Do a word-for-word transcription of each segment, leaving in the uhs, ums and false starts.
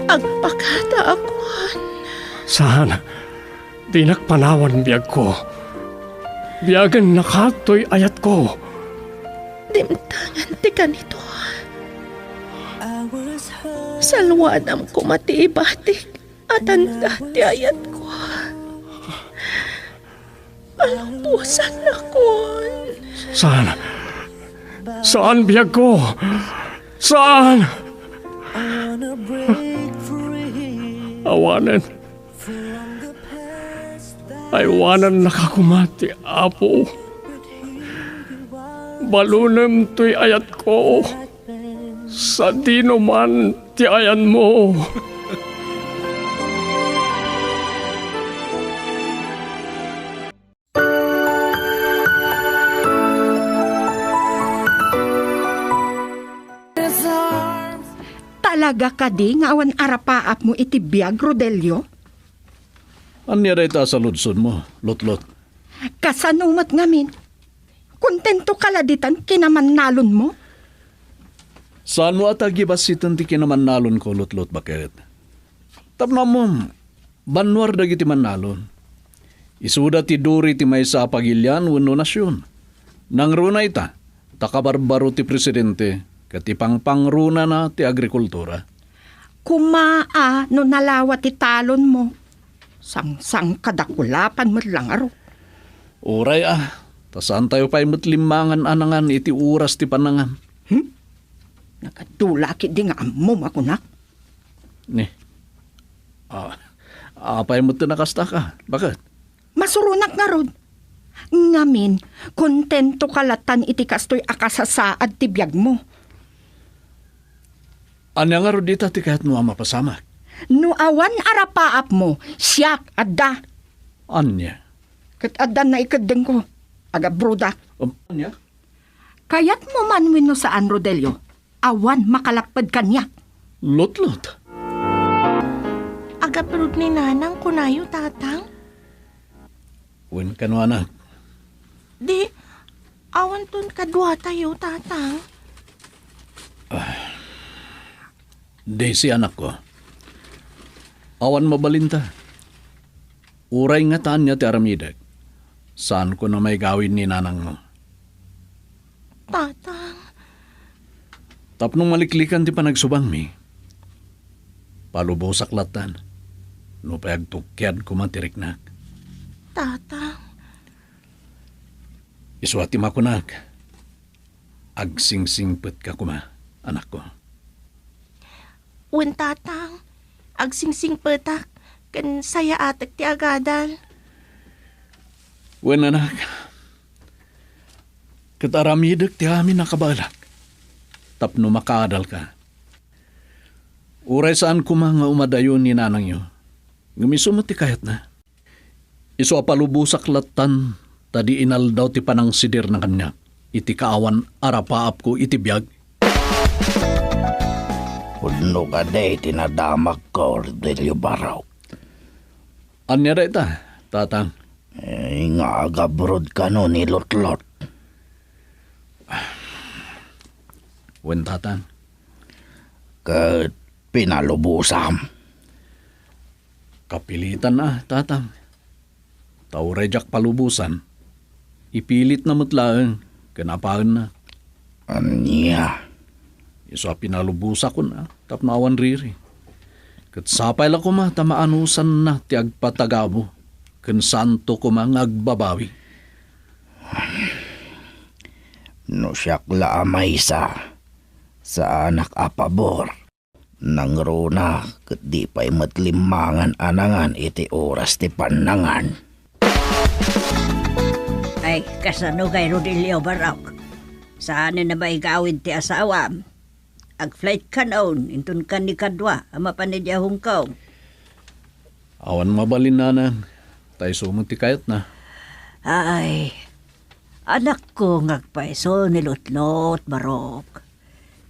Agpakada a kuan. Saan, dinak panawan biagko. Biagen nakatoy ayatko. Dimtengen ti kanito. Salwadam koma ti ibatik a tanda ti ayatko. Palubosanakon. Saan? Saan, biagko? Saan? Awanen. Aywanannaka koma ti Apo. Balunem toy ayatko. Sadino man ti ayanmo. Talaga kadi nga awan arapaapmo iti biag, Rodelio? Ania dayta a saludsodmo, Lotlot? Kasano met ngamin? Kontento ka la ditan kinamannalonmo? Saanmo a ta agibasiten ti kinamannalonko, Lotlot, baket? Tapno ammom, bannuar dagiti mannalon. Isuda ti duri ti maysa a pagilian wenno nasion. Nangruna ita, ta kabarbaro ti presidente ket ipangpangrunana ti agrikultura. Koma a no nalawa ti talonmo, sangsangkadakulapan met la ngarud. Uray a, ta saantayo pay met limmangan a nangan iti oras ti pannangan. Hmm? Nagadu la ketdi nga ammom a kunak. Ni. Ah, apay met ti nakastaka? Baket? Masuronak ngarud. Ngamin, kontento ka latan iti kastoy a kasasaad ti biagmo. Ania ngarud ita ti kayatmo a mapasamak? No awan arapaapmo, siak, adda. Ania? Ket adda naikeddengko. Agabrodak. Um, ania? Kayatmo man wenno saan, Rodelio? Awan makalapped kaniak. Lotlot. Agabrod ni Nanang kunayo, Tatang? Wen kano, anak. Di, awanton kaduatayo, Tatang. Ah, Daisy, anakko. Awan mabalinta. Uray ngata ania ti aramidek, saanko a maigawid ni nanangmo. Tatang. Tapno maliklikan ti panagsubangmi, palubosak lattan, nupay agtukkiad koma ti riknak. Tatang. Isu a ti makunak, agsingsingpetka koma, anakko. Wen, Tatang, agsingsingpetak ken sayaatek ti agadal. Wen, anak, ket aramidek ti amin a kabaelak tapno makaadalka. Uray saan koma nga umadayo ni nanangyo, ngem isu met ti kayatna. Isu a palubosak lattan ta di inaldaw ti panangsidirna kaniak iti kaawan a rapaapko iti biag. Pudno kadi ti nadamakko, Rodelio Barok. Ania dayta, Tatang? Eh, nga agabrod kano ni Lotlot. Wen, Tatang. Ket pinalubosam. Kapilitan a, Tatang. Ta uray diak palubosan, ipilitna met laeng ken apaenna. Ania? Isu a pinalubosakon a tapno awan riri. Ket sapay la koma ta maanusanna ti agpatagabo ken saanto koma nga agbabawi. No siak la a maysa, saanak a pabor. Nangruna ket di pay met limmangan a nangan iti oras ti pannangan. Ay, kasano kay Rodelio Barok? Saanen a maigawid ti asawam? Ag-flight kanon inton kanikadua a mapan idiay Hong Kong. Awan mabalin, Nanang. Ta isu met ti kayatna. Ay, anakko nga agpayso ni Lotlot, Barok.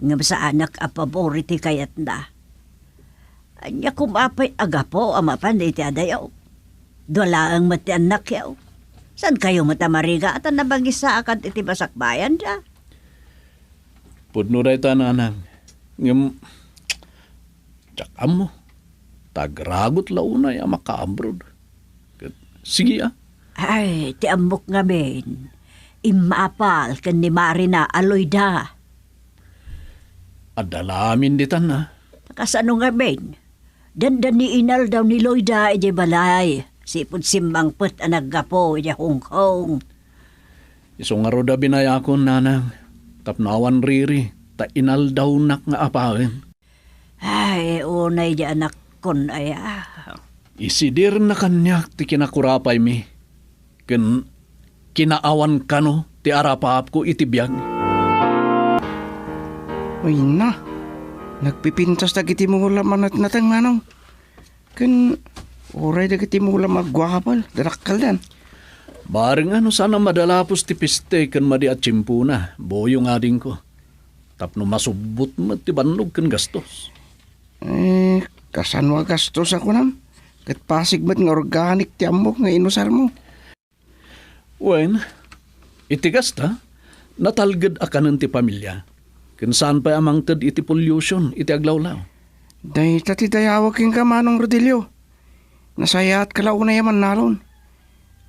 Ngem saanak a pabor iti kayatna. Ania koma pay a gapu a mapan iti adayo? Dua laeng met ti annakyo. Saankayo met a marigatan a mangisaakan iti masakbayanda? Pudno dayta, Nanang. Ngem, diak ammo. Ta agragot la unay a makaabroad. Ket, sige, a. Ay, ti ammok ngamin, immaapal ken ni Marina a Loida. Adda la amin ditan, a. Kasano ngamin? Dandani inaldaw ni Loida idiay balay, sipud simmangpet a naggapu idiay Hong Kong. Isu ngarud a binayakon, nanang, tapno awan riri, ta inaldawnak nga apaen. Ay, unay di anakkon aya. Isidirna kaniak ti kinakurapaymi, ken kinaawan kano ti arapaapko iti biag. Ay na, nagpipintas dagiti mulam a natnateng, manong. Ken uray dagiti mulam a guapel, dadakkeldan. Bareng a no saan a madalapos ti piste ken madi a tiempona, Boyong adingko. Tapno masubbot met ti bannog ken gastos. Eh, kasano a gastos a kunam? Ket pasig met nga organic ti ammok nga inusarmo. Wen, iti kasta, natalged a kanen ti pamilia, ken saan pay a mangted iti pollution iti aglawlaw. Dayta ti dayawek kenka, Manong Rodelio. Nasayaatka la unay a mannalon.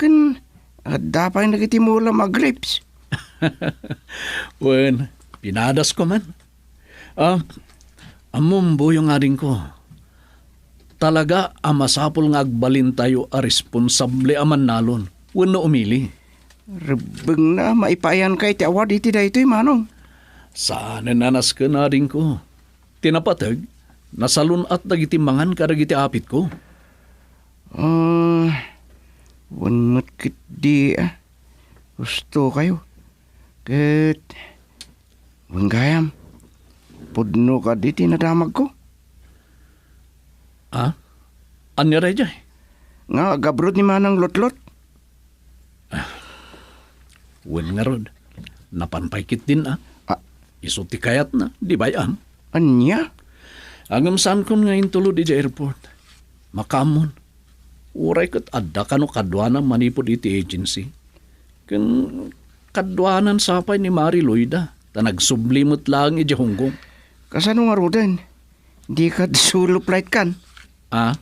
Ken adda pay dagiti mulam a grapes. Wen, pinadasko man. Ah, ammom, Boyong adingko, talaga a masapul nga agbalintayo a responsable a mannalon wenno umili. Rebbengna a maipaayanka iti award iti daytoy, manong. Saanen a nasken, adingko. Ti napateg, nasalun-at dagiti mangan kadagiti apitko. Ah, wen met ketdi, a. Husto kayo. Ket, wen gayam, pudno kadi ti nadamagko. Ah? Ania daydiay? Nga, agabrod ni Manang Lotlot. Wen ngarud, napan pay ketdin, a. Ah. Isu ti kayatna, di bay-am? Ania? Ngem saankon nga intulod idiay airport. Makaammon. Uray ket adda kano kaduana manipud iti agency. Ken kaduanan sa pay ni Mari Loida, ta nagsubli met laeng idiay Hong Kong. Kasano ngaruden? Dika solo flight kan? Ah?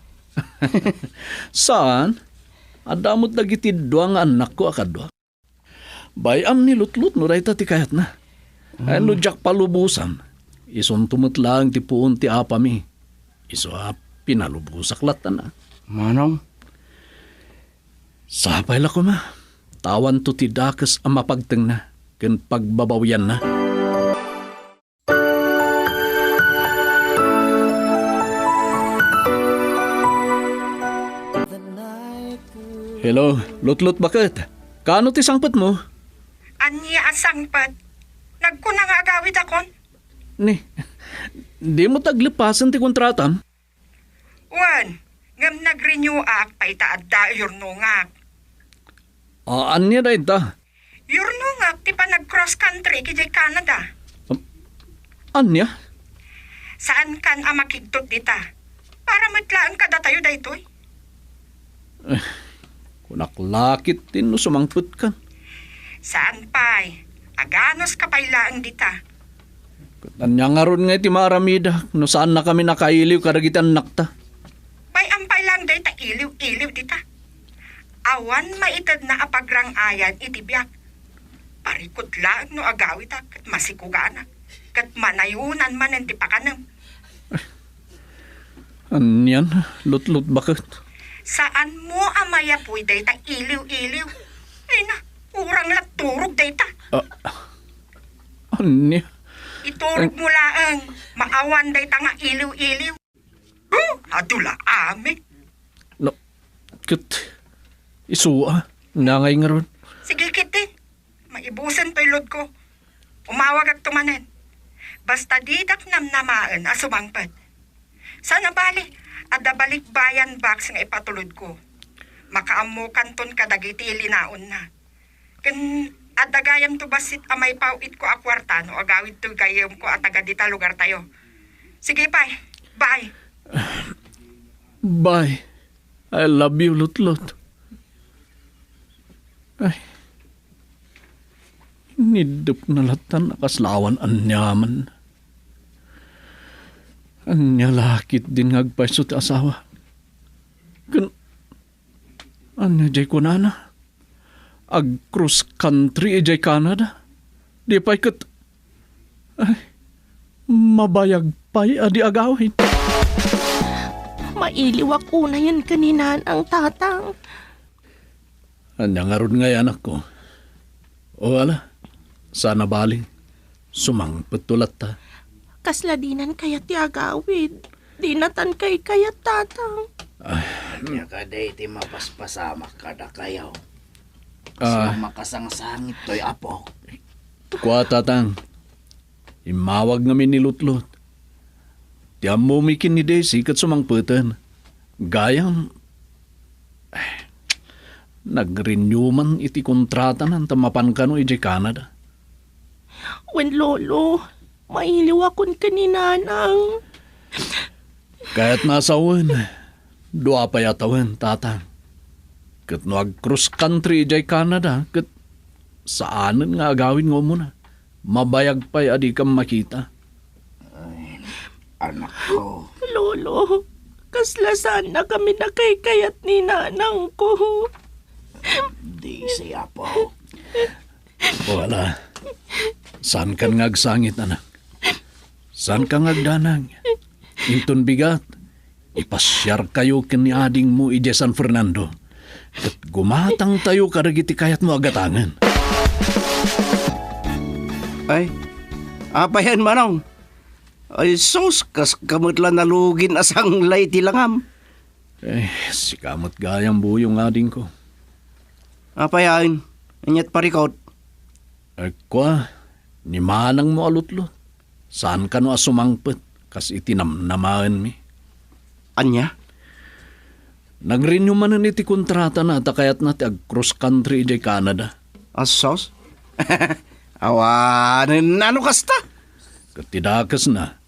Saan? Adda met dagiti dua nga annakko a kadua. Bay-am ni Lotlot no dayta ti kayatna. Ay, no diak palubosan, isunto met laeng ti puon ti apami. Isu a pinalubosak latta. Manong? Sapay la koma. Ta awanto ti dakes a mapagtengna ken pagbabawianna. Hello, Lotlot, baket? Kaano ti sangpetmo? Ania a sangpet? Nagkuna nga agawidakon. Ni, dimo taglepasen ti kontratam? Wen, ngem nag-renew-ak pay ta adda iyurnongak. Ah, ania dayta? Iyurnongak ti panag-cross country idiay Canada. Um, ania? Saankan a makigtot dita. Para met laeng kadatayo daytoy. Eh, kunak la ketdin no sumangpetkan. Saan pay. Aganuska pay laeng dita. Ket ania ngarud nga iti maaramidak no saannakami nakailiw kadagiti annakta? Bay-am pay laeng dayta iliw-iliw dita. Awan maitedna a pagrang-ayan iti biag. Parikut laeng no agawidak ket masikuganak, ket manayonan manen ti pakanem. Anian, Lotlot, baket? Saanmo a mayapuy dayta iliw-iliw. Ay na, urang la turog dayta. Ah, ania? Iturogmo laeng, maawan dayta nga iliw-iliw. Huh, adu la amin. No, ket isu a, nangay ngarud. Sige ketdin. Maibusen toy load ko. Umawagakto manen. Basta didak namnamaen a sumangpet. Saan a bale, adda balikbayan box nga ipatulodko. Makaammokanton kadagiti linaonna. Ken adda gayamto bassit a maipaw-itko a kuarta no agawidtoy gayyemko a taga dita lugartayo. Sige pay. Bye. Bye. I love you, Lotlot. Ay, niddep na latan a kasla awan aniaman. Ania la ketdin nga agpayso ti asawa? Diay kunana, ag-cross country idiay Canada. Di pay ket, ay, mabayag pay a di agawid. Mailiwak unayen ken ni Nanang, Tatang. Ania ngarud ngay, anakko? O ala, saan a bali. Sumangpetto latta. Kasla dinan kayat ti agawid. Dinatan kaykayat, Tatang. Ah. Ania kadi ti mapaspasamak kadakayo? Ah. Kasla makasangsangit toy, Apo? Kua, Tatang. Immawag ngamin ni Lutlot. Ti ammomi ken ni Daisy ket sumangpeten. Gayam, eh, nag-renew man iti kontratana ta mapan kano idiay Canada. Wen, Lolo, mailiwakon ken ni Nanang. Kayatna a sawen, dua pay a tawen, Tatang. Ket no ag-cross country idiay Canada, ket saanen nga agawid nga umuna. Mabayag pay a dikam makita. Ay, anakko. Lolo, kasla saannakami a kaykayat ni Nanangko. Daisy, Apo. O ala, saankan nga agsangit, anak. Saanka nga agdanag. Inton bigat, ipasiarkayo ken ni adingmo idiay San Fernando. Ket gumatangtayo kadagiti kayatmo a gatangen. Ay, apay, Manong? Ay sus, kaskamet la nalugin a sanglay ti langam. Eh, sika met gayam, Buyong, adingko. Apay ain? Ania't parikut? Ay, kua, ni manangmo a Lutlot. Saan kano a sumangpet, kas iti namnamaenmi. Ania? Nag-renew manen iti kontratana ta kayatna ti ag-cross country idiay Canada. Asos? Awanen nano kasta? Ket ti dakesna,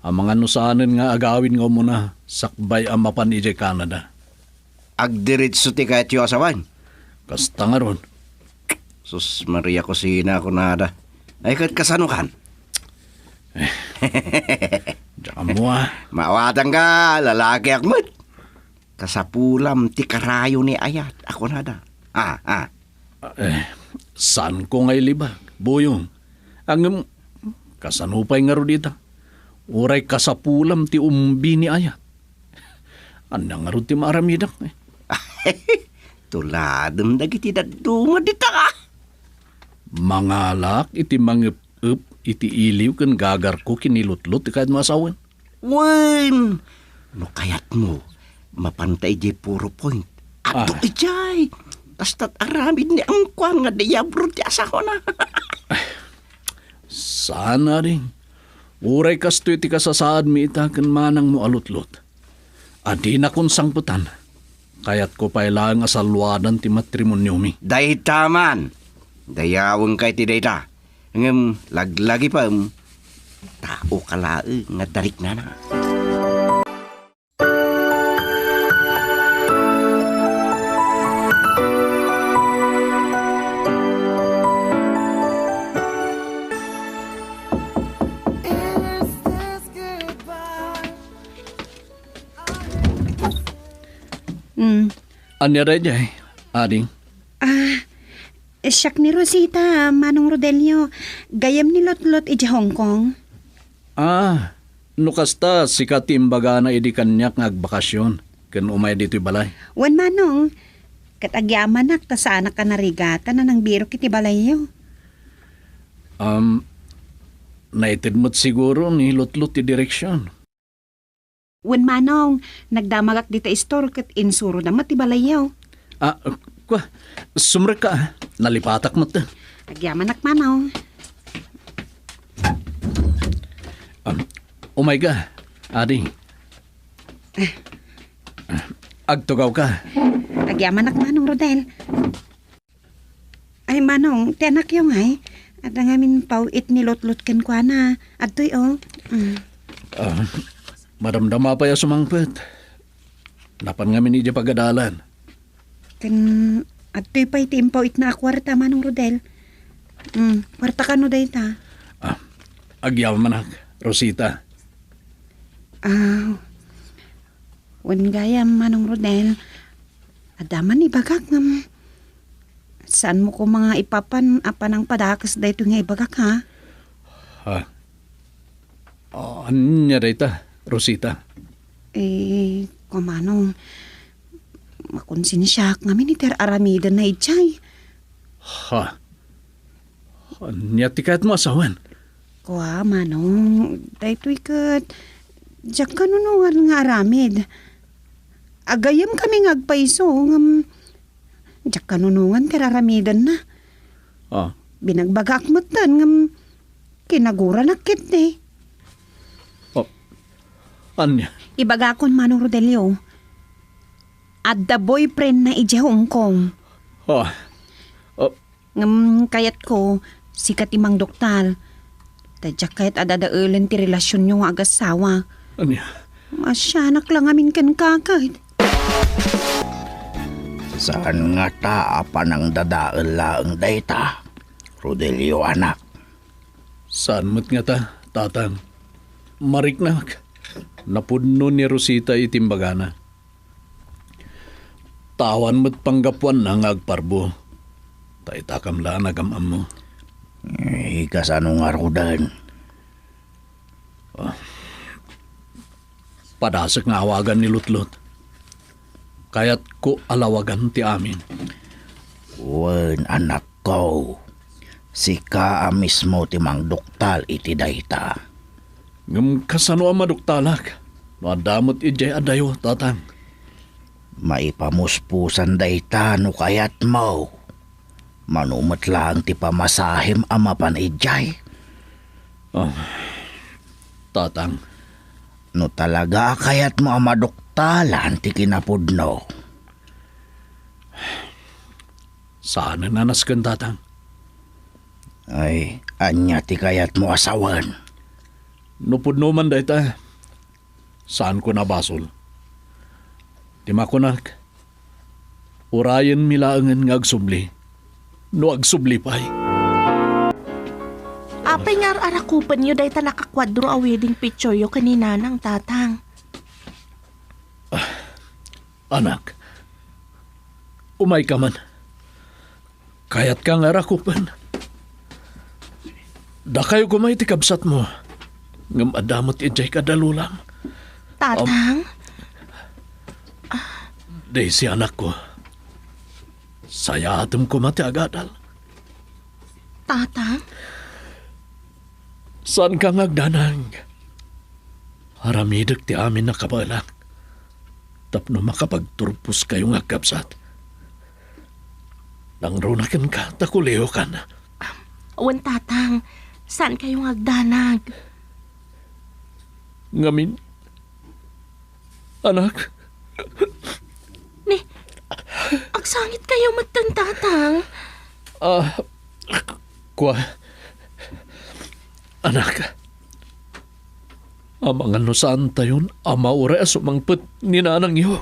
amangan no saanen nga agawid nga umuna sakbay a mapan idiay Canada. Agdiritsu ti kayatyo a sawen? Kasta ngarud. Sus Maria Cosina, kunada. Ay, ket kasano kan? Eh, diak ammo a. Maawatan ka, lalakiak met. Kasapulam ti karayo ni Ayat, a kunada. Ah, ah. Eh, saanko nga ilibak, Buyong. Ngem, kasano pay ngarud ita? Uray kasapulam ti umbi ni Ayat. Ania ngarud ti maaramidak, eh? Tuladem dagiti dadduma dita, a. Mangalak iti mangep-ep iti iliw ken gagarko ken ni Lutlot ti kayatmo a sawen. Wen, no kayatmo, mapanta idiay Puro Point. Adto Ah. idiay. Kasta't aramid ni Angkuan nga diablo ti asawana. Saan, ading. Uray kastoy ti kasasaadmi ita ken manangmo a Lutlot. A dinakon sangpetan. Kayatko pay laeng a salluadan ti matrimoniomi. Dayta man. Dayawenka iti dayta. Ngem laglagipem, taoka laeng nga dariknana. Mm. Ania daydiay, ading? Ah, siak ni Rosita, Manong Rodelio. Gayyem ni Lutlot idiay Hong Kong. Ah, no kasta, sika ti imbagana idi kaniak nga agbakasyon ken umay ditoy balay. Wen, Manong. Ket agyamanak ta saanak a narigatan a nangbirok iti balayyo. Um, naited met siguro ni Lutlot ti direksyon. Wen, Manong, nagdamagak dita istor ket insuroda met ti balayyo. Ah, kua, sumrekka, a. Nalipatak met. Agyamanak, Manong. Um, umayka, ading. Agtugawka. Agyamanak, Manong Rodel. Ay, Manong, ti anakyo ngay, adda ngamin paw-it ni Lutlot kenkuana. Adtoy, o. Mm. Ah, madamdama pay a sumangpet. Napan ngamin idiay pagadalan. Ken adtoy pay ti impaw-itna a kuarta, Manong Rodel. Mm, kuarta kano dayta? Ah, agyamanak, Rosita. Ah, wen gayam, Manong Rodel. Adda man ibagak ngem saanmo koma nga ipapan a panangpadakes daytoy nga ibagak, ha? Ha? Ania dayta, Rosita? Eh, kua, Manong, makonsensiaak ngamin iti ar-aramidenna idiay. Ha? Ania ti kayatmo a sawen? Kua, Manong, daytoy ket diak kanunongan nga aramid. Agayyemkami nga agpayso, ngem diak kanunongan ti ar-aramidenna. Ah. Binagbagaak metten, ngem kinaguranak ketdi. Oh, ania? Ibagakon, Manong Rodelio, adda boyfriendna idiay Hong Kong. Ah. Oh. Ngem kayatko, sika ti mangduktal. Ta diak kayat a dadaelen ti relasionyo nga agassawa. Ania? Maasianak la ngamin kenka ket. Saan ngata a panangdadael laeng dayta, Rodelio, anak? Saan met ngata, Tatang. Mariknak, napudno ni Rosita iti imbagana. Ta awan met panggapuanna nga agparbo. Ta itakam la a nagam-ammo. Eh, kasano ngaruden? Ah. Padasek nga awagan ni Lutlot. Kayatko a lawagan ti amin. Wen, anakko. Sika a mismo ti mangduktal iti dayta. Ngem kasano a maduktalak no adda met idiay adayo, Tatang? Maipamuspusan dayta no kayatmo. Mano met laeng ti pamasahem a mapan idiay? Ah, Tatang. No talaga a kayatmo a maduktalan ti kinapudno. Saanen a nasken, Tatang. Ay, ania ti kayatmo a sawen? No pudno man dayta, saanko a basol. Ti makunak, urayenmi laengen nga agsubli, no agsubli pay. Apay nga ar-arakupenyo dayta nakakuadro a wedding pictureyo ken ni Nanang, Tatang? Anak, umayka man. Kayatka nga rakupen. Dakayo koma iti kabsatmo, ngem adda met idiay kada lulam. Tatang? Am-, Daisy, anakko. Sayaatem koma ti agadal. Tatang? Saanka nga agdanag. Aramidek ti amin a kabaelak tapno makapagturposkayo nga agkabsat. Nangruna kenka ta kuleokan. Wen, Tatang, saankayo nga agdanag. Ngamin, anak. Ni, agsangitkayo metten, Tatang. Ah, kua, anak. Amangan no saantayon a mauray a sumangpet ni nanangyo.